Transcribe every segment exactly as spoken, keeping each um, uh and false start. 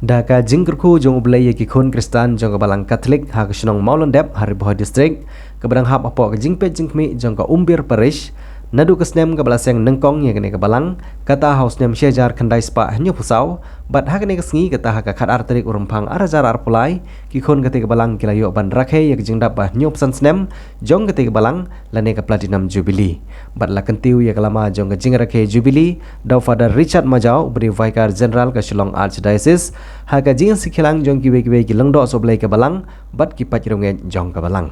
Da ka jingkyrkhu jong U Blei ïa ki khun Khristan jong ka Balang Katholik ha ka shnong Mawlyndep ha Ri Bhoi District, kaba dang hap hapoh ka jingpeit jingkhmih jong ka Umbir Parish, naduh ka snem kaba la seng nyngkong ïa kane ka balang, kata ha u snem shi hajar khyndai spah hynñiewphew saw, bad ha kane ka sngi kata ha ka khatar tarik u Rymphang ar hajar arphew lai, ki khun katei ka balang ki la ïoh ban rakhe ïa ka jingdap ba hynñiewphew san snem jong katei ka balang, lane ka Platinum Jubilee. Bad la kyntiew ïa ka lama jong ka jingrakhe Jubilee da u Father Richard Majaw, uba dei u Vicar General ka Shillong Archdiocese, ha ka jingïasikhilang jong kiwei kiwei ki lyngdoh sohblei ka balang bad ki paid riewngeit jong ka balang.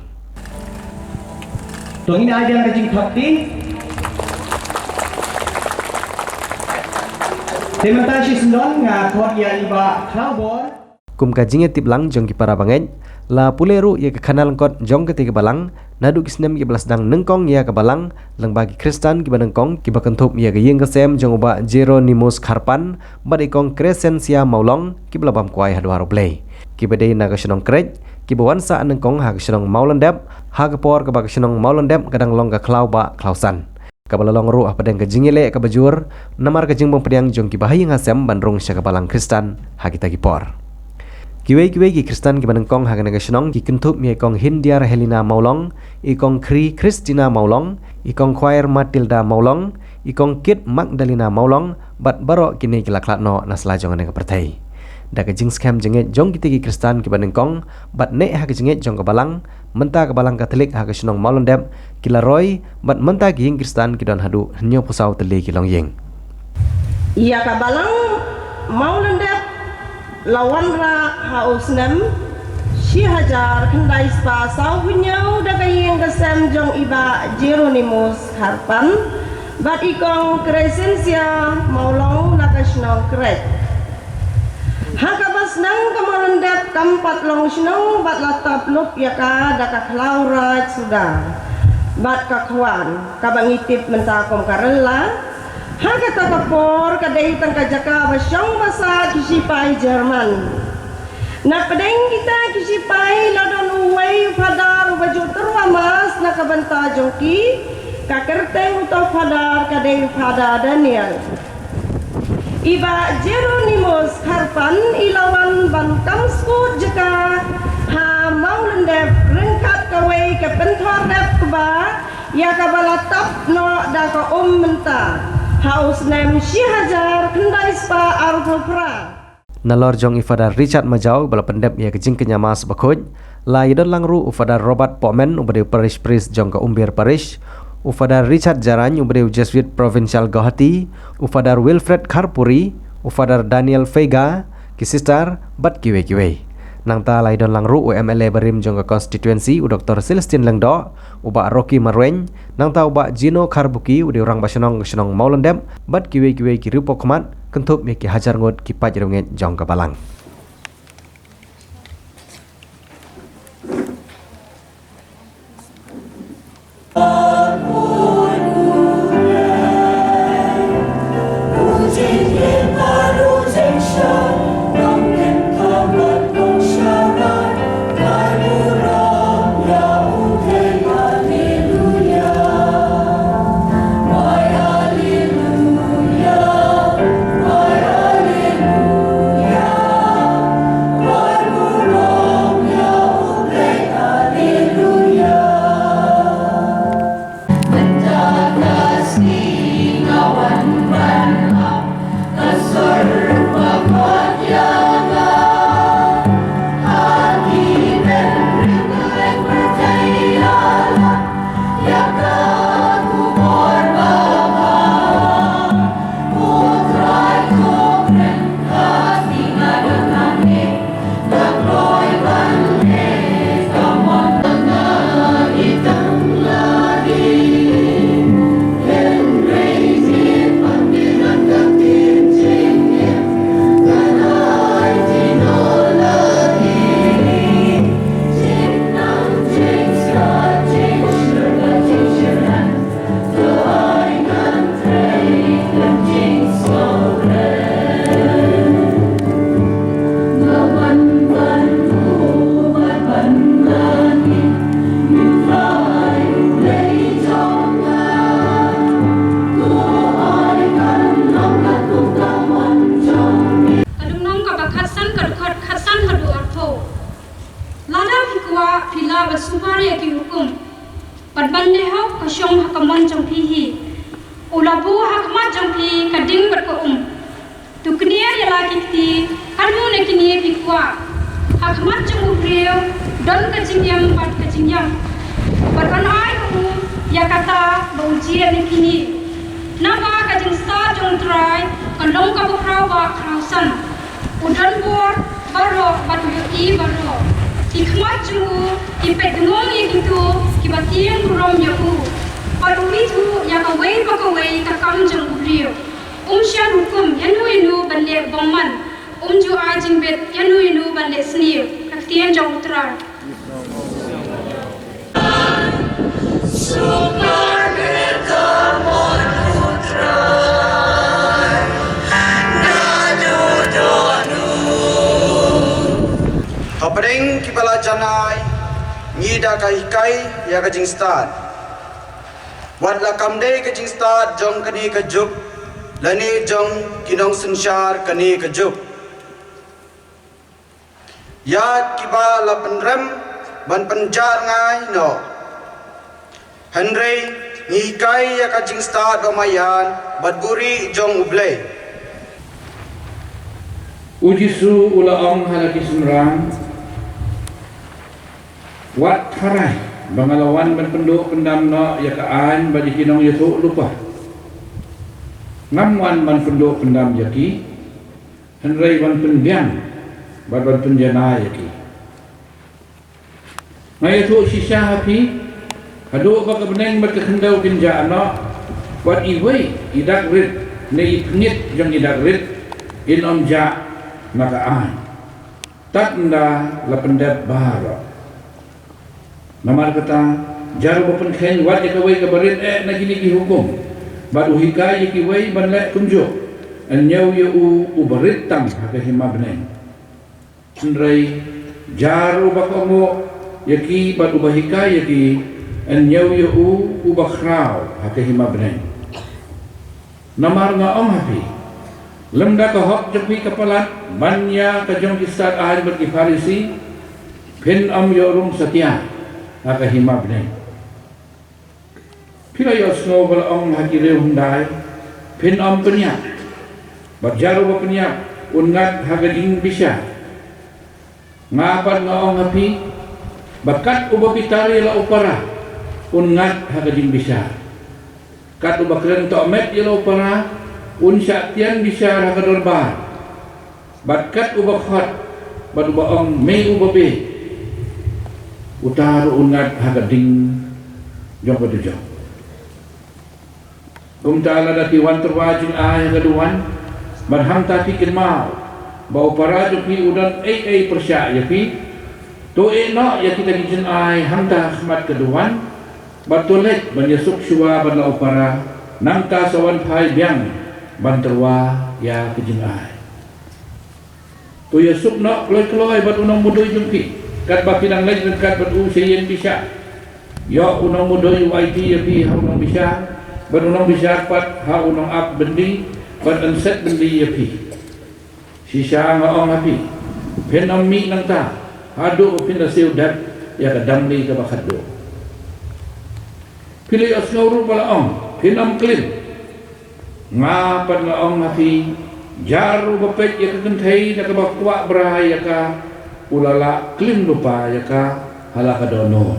To ngin ai biang ka jingthap kti. Te mynta shisyndon nga khot ïa i Bah Khlawbor. Kum ka jingïatip lang jong ki para bangeit, la pule ruh ïa ka khana lyngkot jong katei ka balang, naduh ki snem kiba la sdang nyngkong ïa ka balang, lyngba ki Khristan kiba nyngkong kiba kynthup ïa ka ïing ka sem jong u Bah Jeronimus Kharpan bad i Kong Crescencia Mawlong, kiba la bam kwai ha dwar U Blei, kiba dei na ka shnong Kreit, kiba wan sah nyngkong ha ka shnong Mawlyndep, ha ka por kaba ka shnong Mawlyndep ka dang long ka khlaw bah khlaw san. Kaba la long ruh hapdeng ka jingïaleh kaba jur namar ka jingbym pdiang jong kiba ha ïing ha sem ban rung sha ka balang Khristan ha kita ki por. Kiwei kiwei ki Khristan kiba nyngkong ha kane ka shnong ki kynthup ïa i Kong Hindiar Helena Mawlong, i Kong Khri Christina Mawlong, i Kong Khwair Matilda Mawlong, i Kong Kit Magdalena Mawlong, bad baroh kine ki la khlad noh na sla jong kane ka pyrthei. Da ka jingskhem jingngeit jong kitei ki Khristan kiba nyngkong bad neh ha ka jingngeit jong ka balang, mynta ka Balang Katholik ha ka shnong Mawlyndep ki la roi, bad mynta ki ïing Khristan ki don haduh hynñiewphew saw tylli ki longïing. Ïa ka Balang Mawlyndep la wanrah ha u snem shi hajar khyndai spah saw hynñiew da ka ïing ka sem jong i Bah Jeronimus Kharpan bad i Kong Crescencia Mawlong na ka shnong Kreit. Ha kaba sdang ka Mawlyndep kam pat long shnong bad la tap lup ïa ka da ka khlaw raid suda bad ka khwan kaba ngi tip mynta kum ka Rella. Ha kata ka por ka dei tang ka jaka ba shong ba sah ki shipai German. Na pdeng kita ki shipai la don uwei u Phadar uba ju tyrwa mass na ka bynta jong ki, ka kyrteng uta u Phadar ka dei u Phadar Daniel. I Bah Jeronimus Kharpan i la wan ban kam skud jaka ha Mawlyndep ryngkat kawei ka pynthor dep kba ïa kaba la tap noh da ka um mynta ha u snem shi hajar khyndai spah arphew phra. Nalor jong i Father Richard Majaw ba la pyndep ïa ka jingkñia mass bakhuid, la ïadon lang ruh u Father Robert Pohmen uba dei u parish priest jong ka Umbir Parish, u Father Richard Jarain uba dei u Jesuit Provincial Guwahati, u Father Wilfred Kharpuri, u Father Daniel Feiga, ki sister bad kiwei kiwei. Nangta la ïadon lang ruh u M L A barim jong ka constituency u Doctor Celestine Lyngdoh, u Bah Rocky Marwein, nangta u Bah Jino Kharbuki u dei u rangbah shnong ka shnong Mawlyndep bad kiwei kiwei ki riewpawkhmat, kynthup ïa ki hajar ngut ki paid riewngeit jong ka balang. Sumar ïa ki hukum, bad ban leh hok ka shong ha ka mon jong phi hi. U la buh ha khmat jong phi ka ding bad ka um. To kniar ïa la ki kti katno na kine phi kwah. Ha khmat jong u briew don ka jingim bad ka jingïap, bad yn ai ha u ïa kata ba u jied na kine. Naba ka jingstad jong U Trai ka long kaba khraw ba khraw san. U don bor baroh bad u ïohi baroh. Ki khmat jong u ki peit dngong ïa kito kiba tieng burom ïa u, bad u ithuh ïa kawei pa kawei ka kam jong u briew. Um shah hukum ïano ïano ban leh bymman. Um ju ai jingbit ïano ïano ban leh sniew. Ka ktien jong U Trai. Hapdeng kiba la janai, ngi da ka hikai ïa ka jingstad. Wat la kam dei ka jingstad jong kane ka juk, lane jong ki nongsynshar kane ka juk. Ïa kiba la pynrem ban pynjah ngai noh. Hynrei ngi hikai ïa ka jingstad ba maïan bad buhrieh jong U Blei. U Jisu u la ong ha la ki synran, wat tharai ba nga la wan ban pynduh pyndam noh ïa ka aiñ bad ïa ki nongïathuhlypa. Ngam wan ban pynduh pyndam ïa ki, hynrei ban pynbiang bad ban pynjanai ïa ki. Nga ïathuh shisha ha phi, haduh ba ka bneng bad ka khyndew kin jah noh, wat iwei i dak rit ne i pngit jong i dak rit in ym jah na ka aiñ, tad ynda la pyndep baroh. Namar kata, jar uba pynkheiñ wat ïa kawei kaba rit eh na kine ki hukum, bad u hikai ïa kiwei ban leh kumjuh, yn ñiew ïa u uba rit tam ha ka hima bneng. Hynrei jar uba kohnguh ïa ki bad uba hikai ïa ki, yn ñiew ïa u uba khraw ha ka hima bneng. Namar nga ong ha phi, lymda ka hok jong phi ka palat ban ïa ka jong ki stad aiñ bad ki Pharisi, phin ym ïoh rung satia ha ka hima bneng. Phi la ïohsngew ba la ong ha ki riew hyndai, phin ym pynïap. Bad jar uba pynïap un ngat ha ka jingbishar. Nga pat nga ong ha phi, ba kat uba bitar ïa la u para un ngat ha ka jingbishar. Kat uba kren tohmet ïa la u para un shah tian bishar ha ka dorbar. Bad kat uba khot bad uba ong, me u babe, uta ruh un ngat ha ka ding jong ka dujok. Kumta lada phi wan tyrwa jingai ha ka duwan, bad hangta phi kynmaw ba u para jong phi u don ei ei pyrshah ïa phi, to ïeh noh ïa kita ki jingai hangta ha khmat ka duwan, bad to leit ban ïasuk shuwa bad la u para, nangta sa wan phai biang ban tyrwa ïa ki jingai. To ïasuk noh kloi kloi bad u nongmudui jong phi, katba phi dang leit ryngkat bad u sha ïing bishar. Ïoh u nongmudui u aiti ïa phi ha u nongbishar, bad u nongbishar pat ha u nongap byndi, bad yn set byndi ïa phi. Shisha nga ong ha phi, phin ym mih nangta haduh ba phin da siew dep ïa ka damli kaba khatduh. Phi la ïohsngew ruh ba la ong, phin ym klim. Nga pat nga ong ha phi, jar uba peit ïa ka kynthei na kaba kwah brai ïa ka, u la lah klim lypa ïa ka ha la ka dohnud.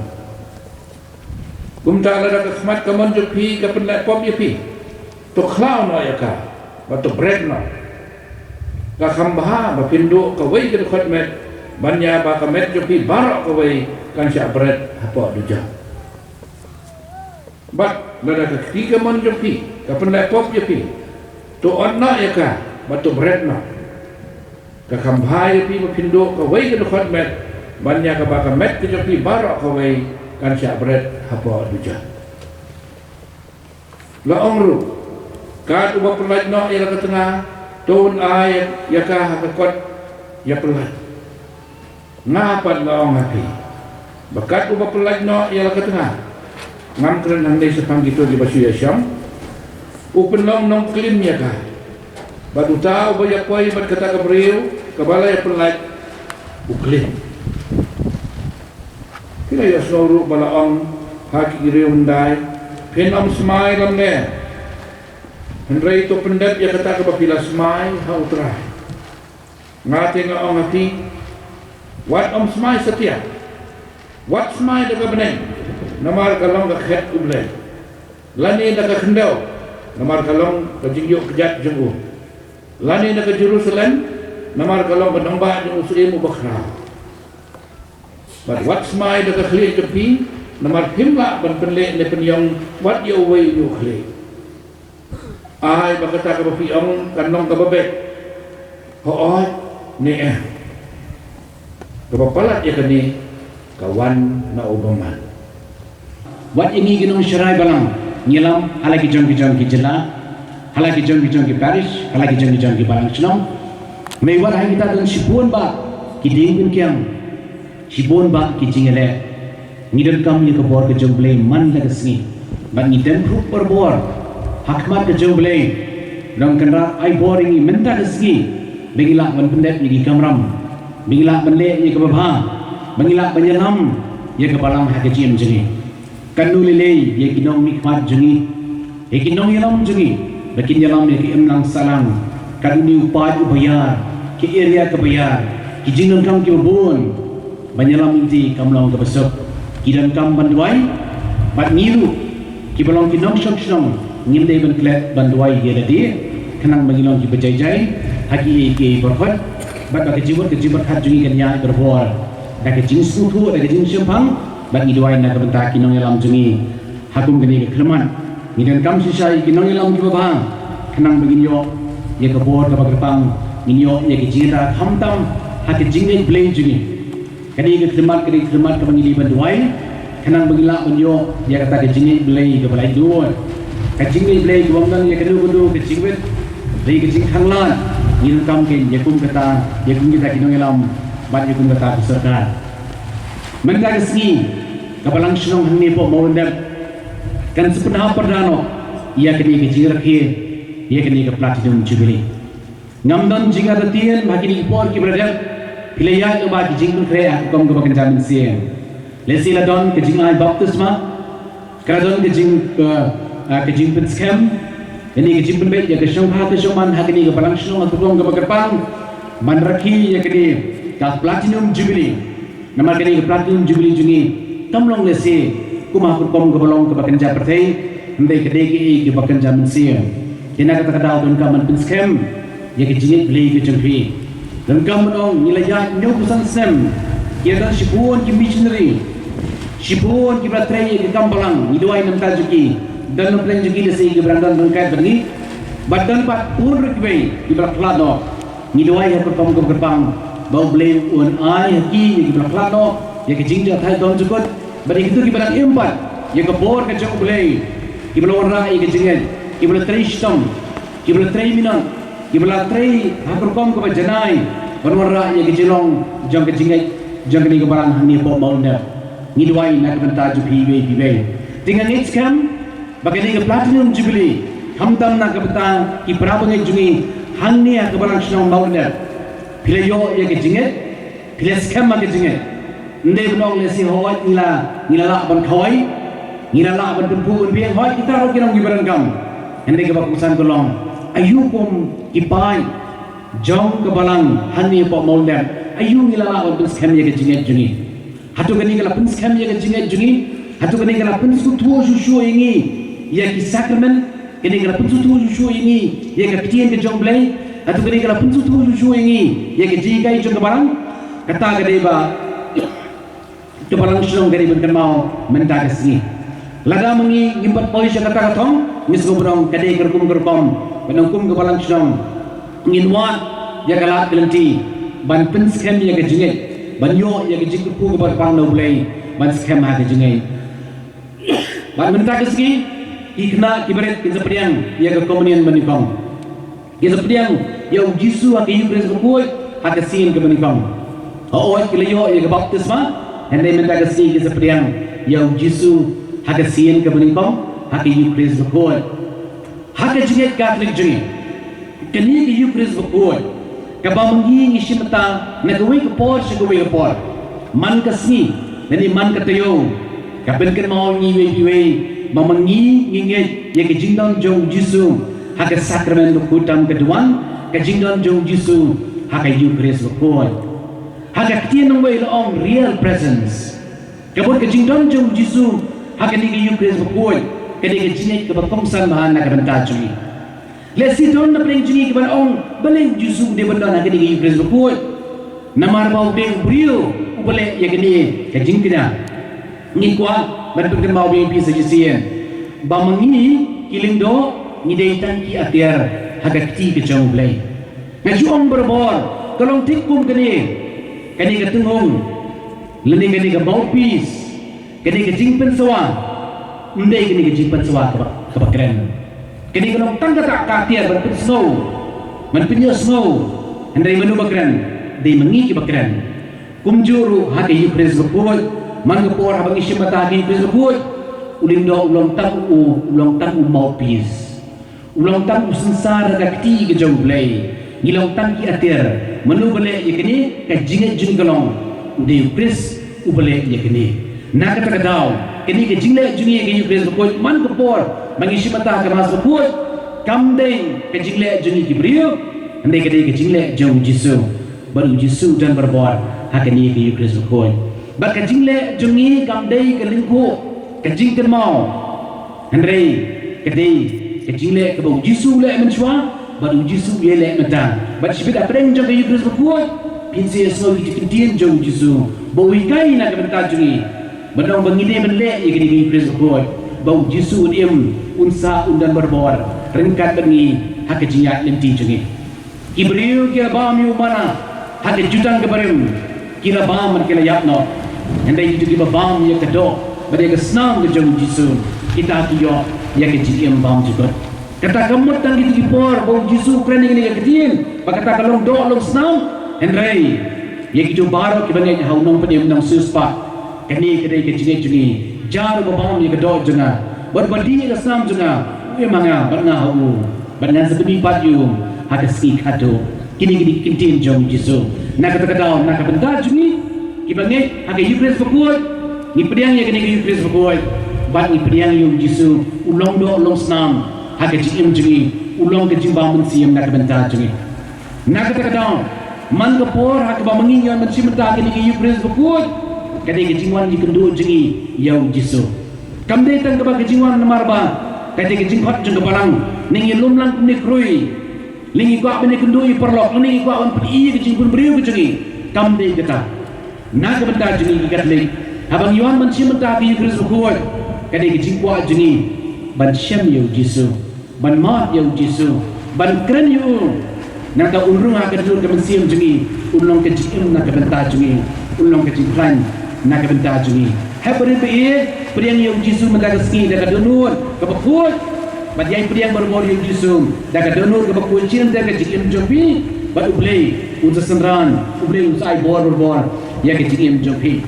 Kumta lada ka khmat ka mon jong phi ka pynleh pop ïa phi, to khlaw noh ïa ka bad to bret noh. Ka kham bha ba phin duh kawei ka dkhot met, ban ïa ba ka met jong phi baroh kawei kan shah bret hapoh dujok. Bad lada ka kti ka mon jong phi ka pynleh pop ïa phi, to ot noh ïa ka bad to bret noh. Ka kham bha ïa phi ba phin duh kawei ka dkhot met, ban ïa kaba ka met ka jong phi baroh kawei kan shah bret hapoh dujok. La ong ruh, kat uba pyllait noh ïa la ka tnga, to un ai ïa ka ha ka kot ïapyllait. Nga pat nga ong ha phi, ba kat uba pyllait noh ïa la ka tnga, ngam kren hangne shaphang kito kiba shu ïashong, u pynlong nongklim ïa ka. Bad uta uba ïapoi bad kata ka briew kaba la ïapyllait, u klim. Phi Ïohsngew ruh ba la ong ha ki briew hyndai, phin ym smai lymne. Hynrei to pyndep ïa kata kaba phi la smai ha U Trai. Nga te nga ong ha phi, wat ym smai satia. Wat smai da ka bneng, namar ka long ka khet U Blei. Lane da ka khyndew, namar ka long ka jingïoh kjat jong u. Lane da ka Jerusalem, namar ka long ka nongbah jong u Syiem uba khraw. Bad wat smai da ka khlieh jong phi, namar phim lah ban pynleh ne pynïong wat ïa uwei u khlieh. Ai ba kata kaba phi ong kan long kaba beit. Hooid ne em? Kaba palat ïa kane ka wan na u bymman. Wat ïa ngi ki nongsharai balang, ngi ïalam ha la ki jong ki jong ki jylla, ha la ki jong ki jong ki parish, ha la ki jong ki jong ki balang shnong. Mei wat ha kita don shibun bah ki dieng pynkiang, shibun bah ki jingïaleh. Ngi donkam ïa ka bor ka jong U Blei man la ka sngi. Bad ngi don ruh ka bor ha khmat ka jong U Blei. Long Kynrad ai bor ïa ngi mynta ka sngi ba ngi lah ban pyndep ïa ki kamram, ba ngi lah ban leh ïa kaba bha, ba ngi lah ban ïalam ïa ka balang ha ka jingim jong ngi. Kano lei lei ïa ki nongmihkhmat jong ngi, ïa ki nongïalam jong ngi, ba kin ïalam ïa ka imlang sahlang, ka duni u paid uba ïar, ka area kaba ïar, ki jingdonkam kiba bun ban ïalam lynti kam long kaba suk. Ki donkam ban duwai, bad ngi ruh kiba long ki nongshong shnong ngim dei ban klet ban duwai ïa lade, khnang ba ngi long kiba jai jai ha kiei kiei baroh, bad ba ka jingmut ka jingpyrkhat jong ngi kan ïaid barabor da ka jingsngewthuh, da ka jingshemphang. Bad ngi duwai na ka bynta ki nongïalam jong ngi ha kum kane ka khyllipmat. Ngi donkam shisha ïa ki nongïalam kiba bha, khnang ba ngin ïoh ïa ka bor kaba kyrpang, ngin ïoh ïa ka jingïada khamtam ha ka jingngeit Blei jong ngi. Kane ka khyllipmat, kane ka khyllipmat kaba ngi dei ban duwai, khnang ba ngin lah ban ïoh ïa kata ka jingngeit Blei kaba laitluid, ka jingngeit Blei kaba ym don ïa kano kano ka jingwit, dei ka jingkhanglad. Ngi donkam kein ïa kum kata, ïa kum kita ki nongïalam bad ïa kum kata ka sorkar. Mynta ka sngi ka balang shnong hangne hapoh Mawlyndep kan sa pynhap pyrda noh ïa kane ka jingrakhe ïa kane ka Platinum Jubilee. Ngam don jingïathuh tien ha kine ki por kiba la dep, phi la ïaid lyngba ki jingpynkhreh ha ka rukom kaba kynja mynsiem. Lehse la don ka jingai baptisma, ka la don ka jing, ka, ah, ka jingpynskhem, kane ka jingpynbeit ïa ka shongkha ka shongman ha kane ka balang shnong ha ka rukom kaba kyrpang ban rakhe ïa kane ka Platinum Jubilee. Namar kane ka Platinum Jubilee jong ngi kam long lehse kum ha ka rukom kaba long kaba kynja pyrthei, hynrei ka dei kaei kaba kynja mynsiem. Te na kata ka daw donkam ban pynskhem ïa ka jingngeit Blei ka jong phi. Donkam ban ong ngi la ïaid hynñiewphew san snem, ki la don shibun ki missionary, shibun kiba la trei ïa ka kam balang, ngi duwai na ka bynta jong ki. Don na pdeng jong ki lehse kiba dang don ryngkat bad ngi, bad don pat bun ruh kiwei kiba la khlad noh. Ngi duwai ha ka rukom kaba kyrpang ba U Blei un ai ha ki ïa kiba la khlad noh ïa ka jingjahthait dong jukut, bad ïa kito kiba dang im pat ïa ka bor ka jong U Blei, kiba la wanrah ïa ka jingngeit, kiba la trei shitom, kiba la trei minot, kiba la trei ha ka rukom kaba janai ban wanrah ïa ka jinglong jong ka jingngeit jong kane ka balang hangne hapoh Mawlyndep. Ngi duwai na ka bynta jong phi iwei pa iwei. Te nga ngeit skhem ba kane ka Platinum Jubilee, khamtam na ka bynta ki para bangeit jong ngi hangne ha ka balang shnong Mawlyndep, phi la ïoh ïa ka jingngeit, phi la skhem ha ka jingngeit. Ym dei ban ong lehse hooid ngi la, ngi la lah ban khawai, ngi la lah ban pynphuh pynbiang, hooid kita ruh ki long kiba donkam. Hynrei kaba kongsan ka long, aïu kum ki paid jong ka balang hangne hapoh Mawlyndep, aïu ngi la lah ban pynskhem ïa ka jingngeit jong ngi? Hato kane ka la pynskhem ïa ka jingngeit jong ngi? Hato kane ka la pynsngewthuh shuh shuh ïa ngi ïa ki sakramen? Kane ka la pynsngewthuh shuh shuh ïa ngi ïa ka ktien ka jong U Blei? Hato kane ka la pynsngewthuh shuh shuh ïa ngi ïa ka jinghikai jong ka balang? Kata ka dei ba ka balang shnong ka dei ban kynmaw mynta ka sngi. Lada ma ngi ngim pat poi sha kata ka thong, ngi sngewbha ban ong ka dei ka rukom ka rukom, ban ong kum ka balang shnong ngin wad ïa ka lad ka lynti ban pynskhem ïa ka jingngeit, ban ïoh ïa ka jingkyrkhu kaba kyrpang na U Blei, ban skhem ha ka jingngeit. Bad mynta ka sngi ki khynnah ki barit kin sa pdiang ïa ka komunion banyngkong. Kin sa pdiang ïa U Jisu ha ka Ïukharist bakhuid ha ka sien kaba nyngkong. Hooid ki la ïoh ïa ka baptisma, hynrei mynta ka sngi kin sa pdiang ïa U Jisu ha ka sien kaba nyngkong, ha ka Ïukharist bakhuid. Ha ka jingngeit Katholik jong ngi, kane ka Ïukharist bakhuid kaba ma ngi ngi shim bynta na kawei ka por sha kawei ka por man ka sngi, Lane man ka taïew ka pynkynmaw ïa ngi iwei pa iwei ba ma ngi ngi ngeit ïa ka jingdon jong u Jisu ha ka sakramen bakhuid tam ka duwan, ka jingdon jong u Jisu ha ka Eucharist bakhuid. Ha ka ktien nongwei la ong real presence. Ka mut ka jingdon jong u Jisu ha kane ka Eucharist bakhuid ka dei ka jingngeit kaba kongsan bha na ka bynta jong ngi. Lehse don na pdeng jong ngi kiban ong, balei u Jisu u dei ban don ha kane ka Eucharist bakhuid? Namar ba u dei u briew uba leh ïa kane ka jingkñia. Ngi kwah ban pynkynmaw biang ïa phi sa shisien ba ma ngi ki lyngdoh ngi dei tang ki atiar ha ka kti ka jong U Blei. Nga ju ong barabor, ka long thik kum kane, kane ka tynghong lane kane ka mouthpiece, kane ka jingpynsawa, ym dei kane ka jingpynsawa kaba, kaba kren. Kane ka long tang kata ka atiar ban pynsngew, ban pynïohsngew. Hynrei mano ba kren? Dei ma ngi kiba kren. Kumjuh ruh ha ka Eucharist bakhuid, man ka por haba ngi shim bynta ha ka Eucharist bakhuid, u lyngdoh u long tang u, u long tang u mouthpiece. U long tang u synsar ha ka kti ka jong U Blei. Ngi long tang ki atiar. Mano ba leh ïa kane? Ka jingngeit jong ngi ka long u dei u Khrist uba leh ïa kane. Na kata ka daw, kane ka jingleh jong ngi ïa ka Eucharist bakhuid man ka por ba ngi shim bynta ha ka Mass bakhuid kam dei ka jingleh jong ngi ki briew, hynrei ka dei ka jingleh jong u Jisu. Bad u Jisu u don barabor ha kane ka Eucharist bakhuid. Bad ka jingleh jong ngi kam dei ka lyngkhuh, ka jingkynmaw. Hynrei ka dei ka jingleh kaba u Jisu u leh mynshuwa bad u Jisu u ïaleh mynta. Bad shibit hapdeng jong ka Eucharist bakhuid phin sa ïohsngew ïa ki ktien jong u Jisu ba u hikai na ka bynta jong ngi. Ban ong ba ngi dei ban leh ïa kane ka Eucharist bakhuid ba u Jisu un im, un sah, un don barabor ryngkat bad ngi ha ka jingïaid lynti jong ngi. Ki briew ki la bam ïa u manna ha ka jutang ka barim, ki la bam bad ki la ïap noh. Hynrei kito kiba bam ïa ka doh bad ïa ka snam ka jong u Jisu, kita ki ïoh ïa ka jingim bymjukut. Kata kam mut tang kito ki por ba u Jisu u kren ïa kane ka ktien ba kata ka long doh long snam. Hynrei ïa kito baroh kiba ngeit ha u Nongpynim Nongsiewspah, kane ka dei ka jingngeit jong ngi. Jar uba bam ïa ka doh jong nga bad uba dih ïa ka snam jong nga, u im ha nga bad nga ha u, bad ngan sa khmih pat ïa u ha ka sngi khatduh. Kine ki dei ki ktien jong u Jisu. Na kata ka daw, na ka bynta jong ngi kiba ngeit ha ka Eucharist bakhuid, ngi pdiang ïa kane ka Eucharist bakhuid bad ngi pdiang ïa u Jisu u long doh long snam ha ka jingim jong ngi, u long ka jingbam mynsiem na ka bynta jong ngi. Na kata ka daw, man ka por ha kaba ma ngi ngi wan ban shim bynta ha kane ka Eucharist bakhuid, ka dei ka jingwan ïakynduh jong ngi ïa u Jisu. Kam dei tang kaba ka jingwan namar ba ka dei ka jingkhot jong ka balang, ne ngi lum lang kumne khrui, ne ngi kwah ban ïakynduh ïa u paralok, ne ngi kwah ban pyni ïa ka jingpynbriew ka jong ngi. Kam dei kata. Na ka bynta jong ngi ki Katholik, haba ngi wan ban shim bynta ha ka Eucharist bakhuid, ka dei ka jingkwah jong ngi ban shem ïa u Jisu, ban mad ïa u Jisu, ban kren ïa u. Nangta un rung ha ka dur ka mynsiem jong ngi, un long ka jingim na ka bynta jong ngi, un long ka jingkhlaiñ na ka bynta jong ngi. Hep ba rit ba ïeit, pdiang ïa u Jisu mynta ka sngi da ka dohnud kaba khuid, bad ïai pdiang barabor ïa u Jisu da ka dohnud kaba khuid sha ka jingim jong phi, bad U Blei un sa synran, U Blei un sa ai bor barabor ïa ka jingim jong phi.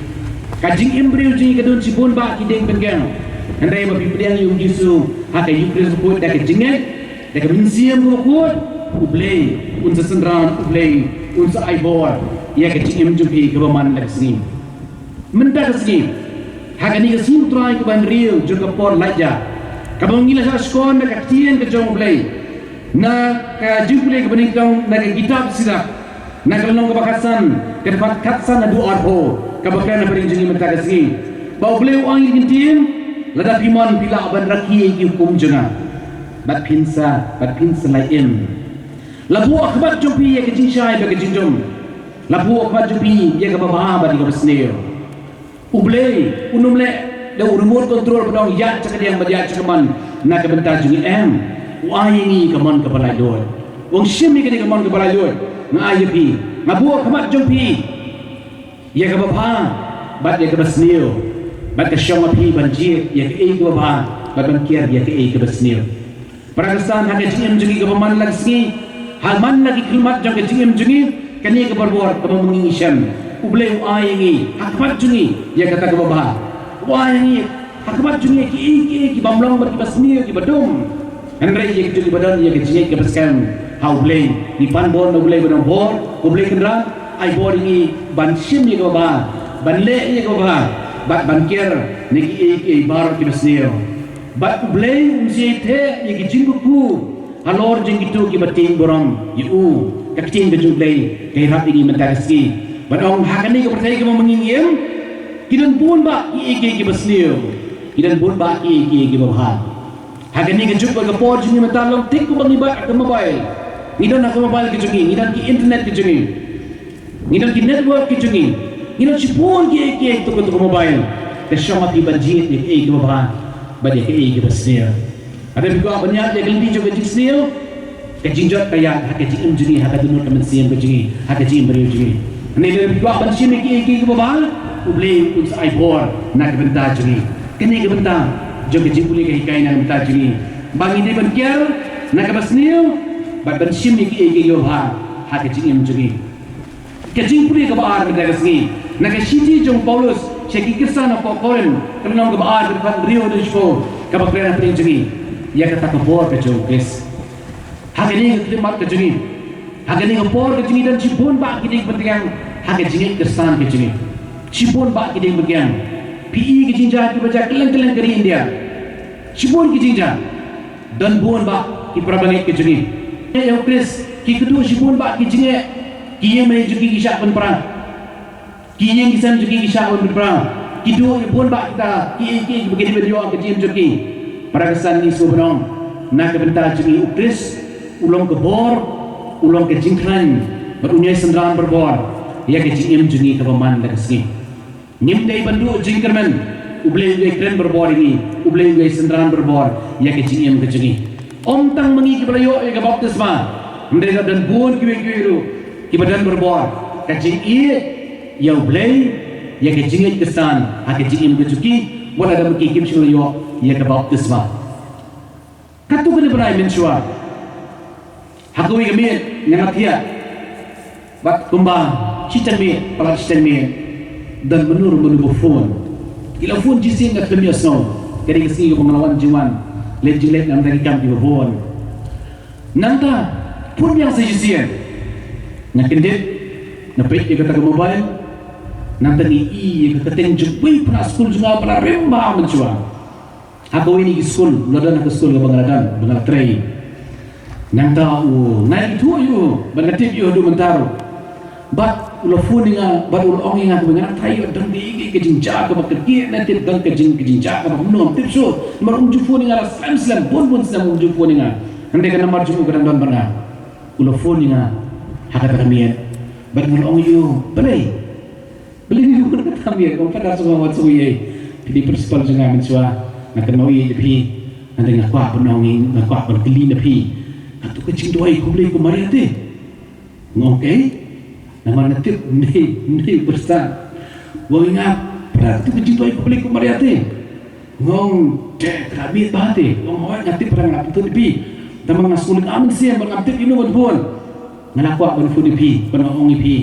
Ka jingim briew jong ngi ka don shibun bah ki dieng bynriew. Hynrei ba phi pdiang ïa u Jisu ha ka Eucharist bakhuid da ka jingngeit, da ka mynsiem kaba khuid, U Blei un sa synran, U Blei un sa ai bor ïa ka jingim jong phi kaba man la ka sngi. Mynta ka sngi, ha kane ka sngi U Trai kaba hynriew jong ka por laitjat, kaba ngi la shah shkor na ka ktien ka jong U Blei, na ka jingpule kaba nyngkong na ka kitab Sirach, na ka lynnong kaba khatsan, ka dkhot khatsan haduh arphew, kaba kren hapdeng jong ngi mynta ka sngi, ba U Blei u ong ïa ki ktien, lada phi mon phi lah ban rakhe ïa ki hukum jong nga, bad phin sa, bad phin sa la im. La buh ha khmat jong phi ïa ka jingshai bad ka jingjum. La buh ha khmat jong phi ïa kaba bha bad ïa kaba sniew. U Blei un ym leh da u remote control ba ong ïaid sha kadiang bad ïaid sha kamon na ka bynta jong ngi, em. U ai ïa ngi ka mon kaba laitluid. U ong shim ïa kane ka mon kaba laitluid nga ai ïa phi. Nga buh ha khmat jong phi ïa kaba bha bad ïa kaba sniew, bad ka shong ha phi ban jied ïa kaei kaba bha bad ban kiar ïa kaei kaba sniew. Para Khristan, ha ka jingim jong ngi kaba man la ka sngi, ha man la ki khyllipmat jong ka jingim jong ngi, kane ka barabor kaba ma ngi ngi shem. U Blei u ai ïa ngi ha khmat jong ngi ïa kata kaba bha. U ai ïa ngi ha khmat jong ngi kiei kiei kiba ym long bad kiba sniew kiba dum. Hynrei ïa kito kiba don ïa ka jingngeit kaba skhem ha U Blei, ngi pan bor na U Blei ba don bor. Ko Blei Kynrad, ai bor ïa ngi ban shim ïa kaba bha, ban leh ïa kaba bha. bad ban kiar na kiei kiei baroh kiba sniew. Bad U Blei um sa ïai theh ïa ki jingkyrkhu halor jong kito kiba tieng burom ïa u. Ka ktien ka jong U Blei ka ïarap ïa ngi mynta ka sngi ban ong ha kane ka pyrthei kaba ma ngi ngi im, ki don bun bah kiei kiei kiba sniew, ki don bun bah kiei kiei kiba bha. Ha kane ka juk bad ka por jong ngi mynta long thik kumba ngi bat ha ka mobile. Ngi don ha ka mobile ka jong ngi, ngi don ki internet ka jong ngi, ngi don ki network ka jong ngi, ngi don shibun kiei kiei ha kato kato ka mobile. Ka shong ha phi ban jied ïa kaei kaba bha bad ïa kaei kaba sniew. Lada phi kwah ban ïaid ïa ka lynti jong ka jingsniew, ka jingjot ka ïaid ha ka jingim jong ngi, ha ka dohnud ka mynsiem ka jong ngi, ha ka jingim briew jong ngi. Hynrei lada phi kwah ban shim ïa kiei kiei kiba bha, U Blei un sa ai bor na ka bynta jong ngi. Kane ka bynta jong ka jingpule ka hikai na ka bynta jong ngi, ba ngi dei ban kiar na kaba sniew bad ban shim ïa kiei kiei kiba bha ha ka jingim jong ngi. Ka jingpule kaba ar mynta ka sngi na ka shithi jong u Paulus sha ki khristan hapoh Korinth, ka lynnong kaba ar, ka dkhot hynriew haduh shiphew, kaba kren hapdeng jong ngi ïa kata ka bor ka jong U Khrist. Ha kane ka khyllipmat ka jong ngi, ha kane ka por ka jong ngi, don shibun bah ki diengpyntiang ha ka jingngeit khristan ka jong ngi. Shibun bah ki diengpyntiang. Phi i ki jingjia kiba jia kylleng kylleng ka ri India. Shibun ki jingjia. Don bun bah ki parabangeit ka jong ngi. Ïa U Khrist ki kduh shibun bah ki jingeh. Ki ïing mane jong ki ki shah pynpra. Ki ïing ki sem jong ki ki shah pynpra. Ki duh ïa bun bah kita kiei kiei kiba ki dei ban ïoh ha ka jingim jong ki. Para khristan, ngi sngewbha ban ong, na ka bynta jong ngi U Khrist u long ka bor, u long ka jingkhlaiñ bad un ïai synran barabor ïa ka jingim jong ngi kaba man la ka sngi. Ngim dei ban duh jingkyrmen. U Blei u ïai kren barabor ïa ngi, U Blei u ïai synran barabor ïa ka jingim ka jong ngi. Ym tang ma ngi kiba la ïoh ïa ka baptisma, hynrei la don bun kiwei kiwei ruh kiba don barabor ka jingïeit ïa U Blei, ïa ka jingngeit khristan ha ka jingim ka jong ki, wat la da ma ki kim shym la ïoh ïa ka baptisma. Katto katne bnai mynshuwa, ha kawei ka miet nga la thiah bad kumba shiteng miet palat shiteng miet, don mano mano ba phone. Ki la phone shisien, nga khlem ïohsngew. Ka dei ka sngi kaba nga la wan jingwan, leit jingleit na ka bynta ki kam kiba bun. Nangta phone biang sa shisien. Nga kyndit, nga peit ïa kata ka mobile. Nangta nga i ïa ka kyrteng jong uwei u khynnah skul jong nga ba la rim bha mynshuwa. Ha kawei na ki skul, u la don ha ka skul kaba nga la don, ba nga la trei. Nangta u, nga ithuh ïa u bad nga tip ïa u haduh mynta ruh. Bad u la phone ïa nga bad u la ong ïa nga kumne, nga la tharai ïa u, don dei ka jingjia kaba kyrkieh ne tip, don ka jing, ka jingjia kaba kumno ngam tip shuh. Namar um ju phone ïa nga la slem slem, bun bun snem um ju phone ïa nga. Hynrei ka nambar jong u ka dang don bad nga. U la phone ïa nga ha kata ka miet bad nga la ong ïa u, balei? Balei phi phone kata ka miet? Ong, Phadar, sngewbha wat sngewieit, phi dei principal jong nga mynshuwa. Nga kynmaw ïa phi. Hynrei nga kwah ban ong, nga kwah ban kylli na phi, kato ka jingduwai khublei ko Maria te? Nga ong, kaei? Namar nga tip ym dei, ym dei u Khristan. U ong ïa nga, Phadar, kato ka jingduwai khublei ko Maria te? Nga ong, te ka la miet bha te? U ong, hooid, nga tip, Phadar, nga la pyntip ïa phi. Tangba nga sngewlyngngoh mynsiem bad ngam tip ïano ban phone. Nga la kwah ban phone ïa phi bad nga ong ïa phi,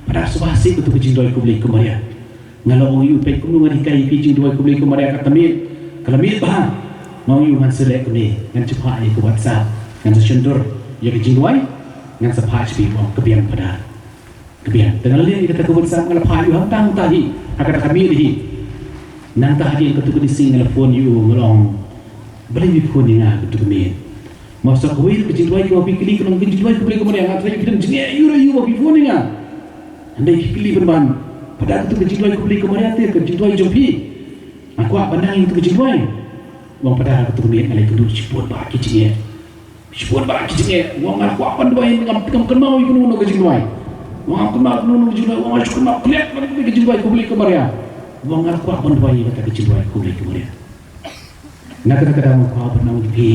Phadar, sngewbha sih kato ka jingduwai khublei ko Maria. Nga la ong ïa u, peit kumno ngan hikai ïa phi jingduwai khublei ko Maria, ka la miet, ka la miet bha. Nga ong ïa u, ngan sa leh kumne, ngan sa phah ïa ka WhatsApp, ngan sa shon dur ïa ka jingduwai, ngan sa phah sha phi. U ong, ka biang Phadar, ka biang. Te nga la leh ïa kata ka WhatsApp, nga la phah ïa u hangta hangta hi ha kata ka miet hi. Nangta hadien katto katne sngi nga la phone ïa u, nga la ong, balei phi phone ïa nga katto ka miet? Mawsa kawei ka jingduwai kaba phi kylli ka long ka jingduwai khublei ko Maria. Nga tharai phi dang jngai ïa u, ïa u ba phi phone ïa nga. Hynrei phi kylli pynban, Phadar, kato ka jingduwai khublei ko Maria te ka jingduwai jong phi? Nga kwah ban nang ïa kato ka jingduwai. U ong, Phadar, kato ka miet nga la ïakynduh shibun bha ki jingeh. Shibun bha ki jingeh. U ong, nga la kwah ban duwai, ngam, ngam kynmaw ïa kano kano ka jingduwai. U ong, ngam kynmaw kano kano ka jingduwai. U ong, nga la shu kynmaw klet ban duwai ka jingduwai khublei ko Maria. U ong, nga la kwah ban duwai ïa kata ka jingduwai khublei ko Maria. Na kata ka daw nga kwah ban ong ïa phi,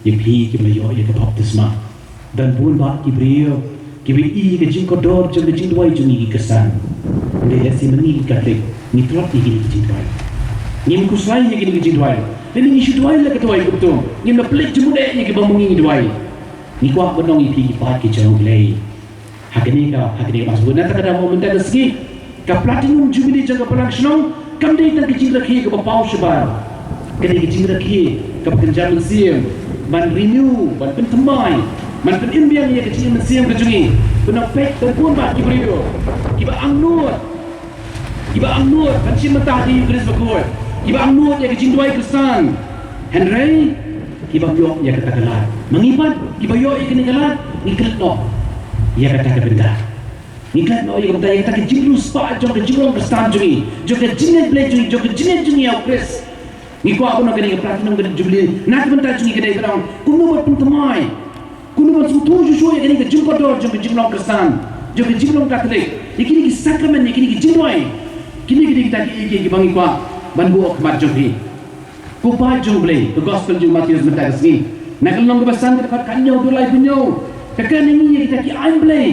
ïa phi kiba la ïoh ïa ka baptisma. Don bun bah ki briew kiba ïohi ïa ka jingkordor jong ka jingduwai jong ngi ki Khristan. Hynrei lehse ma ngi ki Katholik ngi tlot ïa kine ki jingduwai. Ngim khuslai ïa kine ki jingduwai. Lane ngi shu duwai la ka duwai kumto. Ngim da pynleit jingmut eh ïa kiba ma ngi ngi duwai. Ngi kwah ban ong ïa phi ki paid ki jong U Blei. Ha kane ka, ha kane ka bynta, na kata ka daw mynta ka sngi, ka Platinum Jubilee jong ka Balang Shnong kam dei tang ka jingrakhe kaba paw shabar. Ka dei ka jingrakhe kaba kynja mynsiem, ban renew, ban pynthymmai, ban pynim biang ïa ka jingim mynsiem ka jong ngi. Kumno peit, don bun bah ki briew kiba angnud. Kiba angnud ban shim bynta ha ka Eucharist bakhuid, kiba angnud ïa ka jingduwai Khristan. Hynrei kiba ïoh ïa kata ka lad. Ma ngi pat kiba ïoh ïa kane ka lad, ngi klet noh ïa kata ka bynta. Ngi klet noh ïa kata, ïa kata ka jingriewspah jong ka jinglong Khristan jong ngi, jong ka jingngeit Blei jong ngi, jong ka jingngeit jong ngi ïa u Khrist. Ngi kwah ban ong kane ka Platinum Jubilee na ka bynta jong ngi ka dei ban ong kumno ban pynthymmai, kumno ban sngewthuh shuh shuh ïa kane ka jingkordor jong ka jinglong Khristan, jong ka jinglong Katholik, ïa kine ki sakramen, ïa kine ki jingduwai. Kine ki dei kita ki, ki, kiba ngi kwah ban buh ha khmat jong phi. Ko paid jong U Blei, ka Gospel jong u Mathaios mynta ka sngi, na ka lynnong kaba san, ka dkhot khathynñiew haduh laiphew hynñiew, ka kren ïa ngi ïa kita ki aiñ Blei.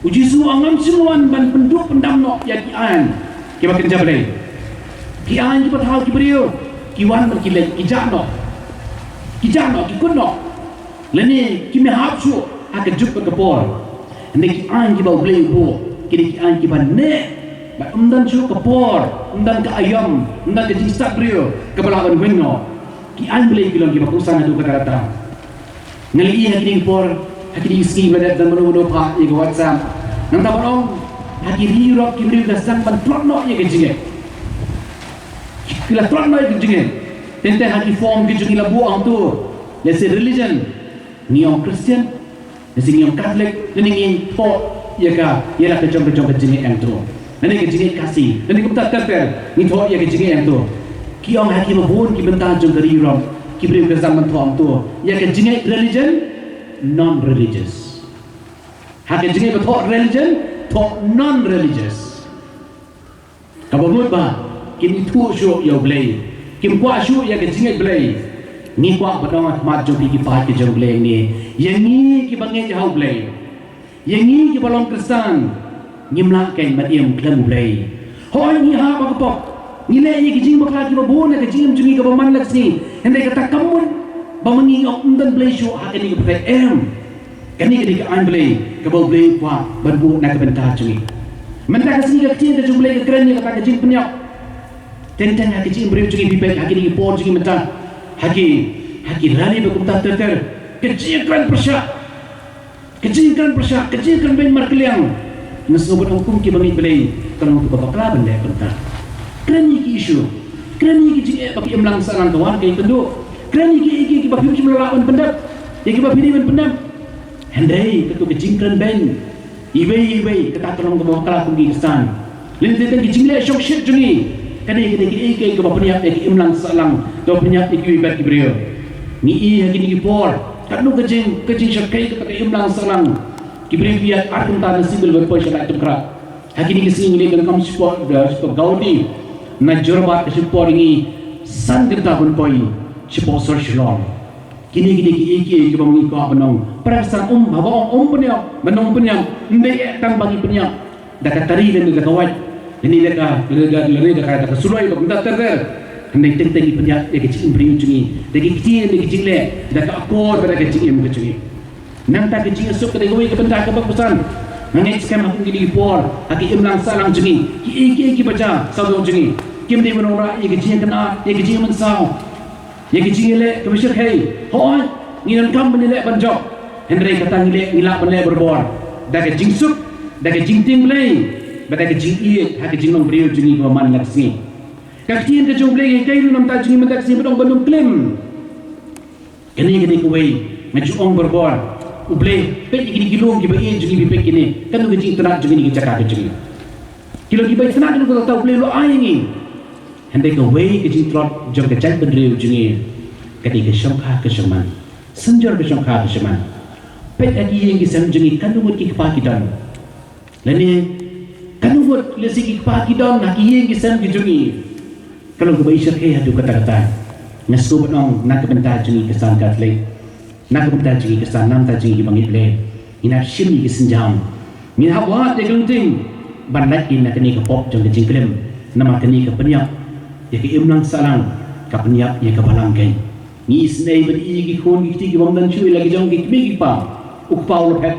U Jisu u ong, ngam shym wan ban pynduh pyndam noh ïa ki aiñ kiba kynja Blei. Ki aiñ kiba thaw ki briew ki wan bad ki leit, ki jah noh, ki jah noh, ki kut noh. Lane kim ïahap shuh ha ka juk bad ka por. Hynrei ki aiñ kiba U Blei u buh, ki dei ki aiñ kiba neh bad ym don shuh ka por, ym don ka aïom, ym don ka jingstad briew kaba lah ban weng noh. Ki aiñ Blei ki long kiba kongsan haduh katta katta. Nga la ïohi ha kine ki por, ha kine ki sngi ba la dep, don mano mano phah ïa ka WhatsApp. Nangta ban ong, ha ki ri Europe ki briew ki la sdang ban tlot noh ïa ka jingngeit. Ki la tlot noh ïa ka jingngeit. Teng teng ha ki form ki jong ngi la buh hangto, lehse religion, ngi ong Christian, lehse ngi ong Catholic, lane ngi thoh ïa ka, ïa la ka jong ka jong ka jingngeit hangto. Lane ka jingngeit Khasi, lane kumta ter ter, ngi thoh ïa ka jingngeit hangto. Ki ong ha kiba bun ki bynta jong ka ri Europe, ki briew ki sdang ban thoh hangto ïa ka jingngeit religion, non-religious. Ha ka jingngeit ba thoh religion, thoh non-religious. Kaba mut ba kim ithuh shuh ïa U Blei, kim kwah shuh ïa ka jingngeit Blei. Ngi kwah ban ong ha khmat jong phi ki paid ki jong U Blei hangne, ïa ngi kiba ngeit ha U Blei, ïa ngi kiba long Khristan, ngim lah kein ban im khlem U Blei. Hooid, ngi hap ha ka pop, ngi leh ïa ki jingbakla kiba bun ha ka jingim jong ngi kaba man la ka sngi. Hynrei kata kam mut ba ma ngi ong ym don Blei shuh ha kane ka pyrthei, em. Kane ka dei ka aiñ Blei kaba U Blei u kwah ban buh na ka bynta jong ngi. Mynta ka sngi ka ktien ka jong U Blei ka kren ïa kata ka jingpynïap. Teng teng ha ka jingim briew jong ngi, phi peit ha kine ki por jong ngi mynta, ha ki, ha ki rally ba kumta ter ter, ka jingkren pyrshah, ka jingkren pyrshah, ka jingkren beiñ markylliang. Nga sngew ban ong kum kiba ngeit Blei, ka long kaba bakla ban leh kumta. Kren ïa ki issue, kren ïa ki jingeh ba ki imlang sahlang ka wan ka ïakynduh, kren ïa ki, ïa ki, kiba phim shym la lah ban pyndep, ïa kiba phi dei ban pyndep. Hynrei kato ka jingkren beiñ iwei iwei, kata ka long kaba bakla kum ki Khristan. Lane teng teng ki jingleh shongshit jong ngi, ka dei, ka dei kiei kiei kaba pynïap ïa ki imlang sahlang, kaba pynïap ïa kiwei pat ki briew. Ngi i ha kine ki por katno ka jing, ka jingshyrkhei kata ka imlang sahlang. Ki briew ki ïaid ar kynta na Sybil ban poi sha Laitumkhrah. Ha kine ki sngi ngi leit donkam shapoh, eh, shapoh Guwahati. Na Jorabat ka shim por ïa ngi san kynta ban poi shapoh sor Shillong. Kine, kine kiei kiei kiba ngi kwah ban ong. Para Khristan, um, haba ong um pynïap, ban ong pynïap, ym dei eh tang ba ngi pynïap da ka tari lane da ka wait, lane da ka, lane da, lane da ka, da ka suloi, ba kumta ter ter. Hynrei teng teng ngi pynïap ïa ka jingim briew jong ngi da ki ktien, da ki jingleh, da ka akor bad da ka jingim ka jong ngi. Nangta ka jingsuk ka dei kawei ka bynta kaba kongsan. Nga ngeit skhem ha kum kine ki por, ha ki imlang sahlang jong ngi, kiei kiei kiba jia sawdong jong ngi, kim dei ban wanrah ïa ka jingïakynad, ïa ka jingmynsaw, ïa ka jingïaleh kaba shyrkhei. Hooid, ngi donkam ban ïaleh ban jop, hynrei kata ngi leh, ngi lah ban leh barabor da ka jingsuk, da ka jingtieng Blei, bad da ka jingïeit ha ka jinglong briew jong ngi kaba man la ka sngi. Ka ktien ka jong U Blei ka hikai ruh na ka bynta jong ngi mynta ka sngi, ba dang ban ym klim. Kane, kane kawei nga ju ong barabor. U Blei, peit ïa kine ki lum kiba ïeit jong ngi, peit kine, katno ka jingïatynnad jong kine ki jaka ka jong ngi. Ki long kiba ïatynnad, katno kata U Blei u la ai ïa ngi. Hynrei kawei ka jingtlot jong ka jaitbynriew jong ngi ka dei ka shongkha ka shongman. Synjor ka shongkha ka shongman. Peit ha ki ïing ki sem jong ngi, katno ngut ki kpa ki don. Lane katno ngut lehse ki kpa ki don ha ki ïing ki sem ki jong ngi. Ka long kaba i shyrkhei haduh katta katta. Nga sngewbha ban ong na ka bynta jong ngi Khristan Katholik, na ka bynta jong ngi Khristan, na ka bynta jong ngi kiba ngeit Blei, ngin hap shim ïa ki sienjam, ngin hap wad ïa ki lynti ban lait ïa na kane ka pop jong ka jingklim. Namar kane ka pynïap ïa ka imlang sahlang, ka pynïap ïa ka balang kein. Ngi isynei ban ïohi ïa ki khun ki kti ki bym don shuh ïa la ki jong ki kmie ki kpa. U kpa u la phet.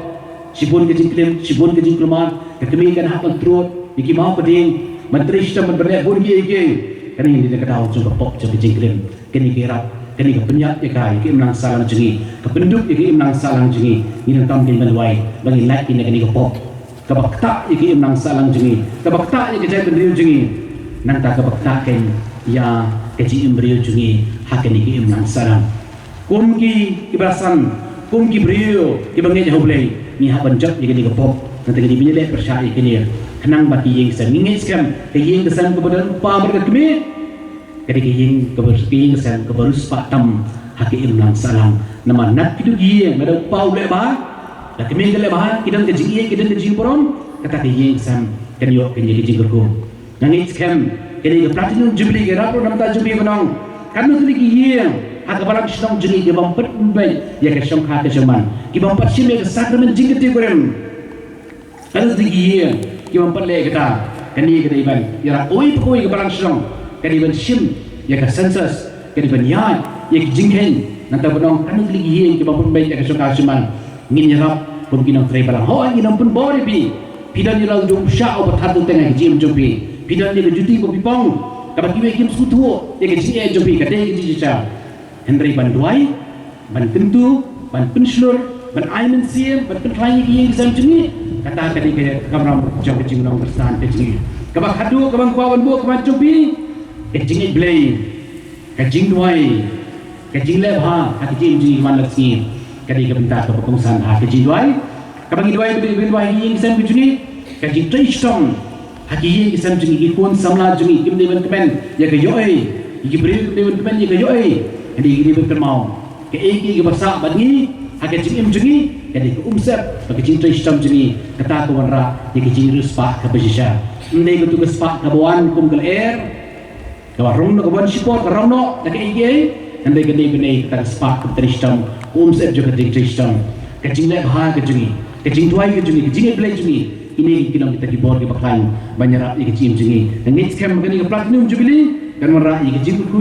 Shibun ka jingklim, shibun ka jingkulmar, ka kmie kan hap ban trud ïa ki maw ka dieng, ban trei shitom, ban leh bun kiei kiei. Kane ngi dei na ka daw jong ka pop jong ka jingklim. Kane ka ïarap, kane ka pynïap ïa ka, ïa ka imlang sahlang jong ngi, ka pynduk ïa ka imlang sahlang jong ngi. Ngi donkam kein ban duwai ba ngin lait ïa na kane ka pop. kaba ktah ïa ka imlang sahlang jong ngi, kaba ktah ïa ka jaitbynriew jong ngi, nangta kaba ktah kein ïa ka jingim briew jong ngi ha kane ka imlang sahlang. Kum ki, kiba san, kum ki briew kiba ngeit ha U Blei, ngi hap ban jop ïa kane ka pop, nangta kane ba ngi leh pyrshah ïa kane. Khnang ba ki ïing ki sem, ngi ngeit skhem ka ïing ka sem kaba don u kpa bad ka kmie, ka dei ka ïing kaba, ka ïing ka sem kaba riewspah tam ha ka imlang sahlang. Namar na kito ki ïing lada u kpa u leh bha, da kmie ka leh bha, ki don ka jingïeit, ki don ka jingburom, kata ka ïing ka sem kan ïoh kane ka jingkyrkhu. Nga ngeit skhem kane ka Platinum Jubilee ka ïarap ruh na ka bynta jong phi ban ong, katno tylli ki ïing ha ka balang shnong jong ngi ki bym pat pynbeit ïa ka shongkha ka jingman, ki bym pat shim ïa ka sakramen jingkyrkhu rim. Katno tylli ki ïing ki bym pat leh kata. Kane ka dei ban ïarap kawei pa kawei ka balang shnong, ka dei ban shim ïa ka census, ka dei ban ïaid ïa ki jingkheiñ, nangta ban ong katno tylli ki ïing ki bym pat pynbeit ïa ka shongkha ka jingman. Ngin ïarap kum ki nongtrei balang. Hooid, ngin ym pynbor ïa phi. Phi don ïa la u jingpyrshah uba thad teng ha ka jingim jong phi. Phi don ïa ka duty ba phi pong, kaba kiwei kim sngewthuh ïa ka jingeh jong phi, ka dei ka jingshisha. Hynrei ban duwai, ban kyntu, ban pynshlur, ban ai mynsiem, ban pynkhlaiñ ïa ki ïing ki sem jong ngi, kata ka dei ka kamram jong ka jinglong kyrsan ka jong ngi. Kaba khadduh, kaba kwah ban buh khmat jong phi, ka jingïeit Blei, ka jingduwai, ka jingleh bha ha ka jingim jong ngi man la ka sngi, ka dei ka bynta kaba kongsan ha ka jingduwai. Kaba ngi duwai, kaba ngi duwai ha ki ïing ki sem ki jong ngi, ka jingtrei shitom ha ki ïing ki sem jong ngi, ki khun samla jong ngi kim dei ban kmen ïa ka ïohi, ïa ki briew kim dei ban kmen ïa ka ïohi. Ka dei, ki dei ban kynmaw kaei kaei kaba sah bad ngi ha ka jingim jong ngi, ka dei ka umsyep bad ka jingtrei shitom jong ngi, kata ka wanrah ïa ka jingriewspah kaba shisha. Ym dei katu ka spah kaba wan kum ka lyer, kaba rung noh, kaba wan shipor ka rung noh da kaei kaei. Hynrei ka dei bnai kata ka spah kaba trei shitom, ka umsyep jong ka jingtrei shitom, ka jingleh bha ka jong ngi, ka jingduwai ka jong ngi, ka jingïeit Blei jong ngi. Kine ki long kita ki bor kiba khlaiñ ban ïarap ïa ka jingim jong ngi. Nga ngeit skhem ba kane ka Platinum Jubilee kan wanrah ïa ka jingkyrkhu.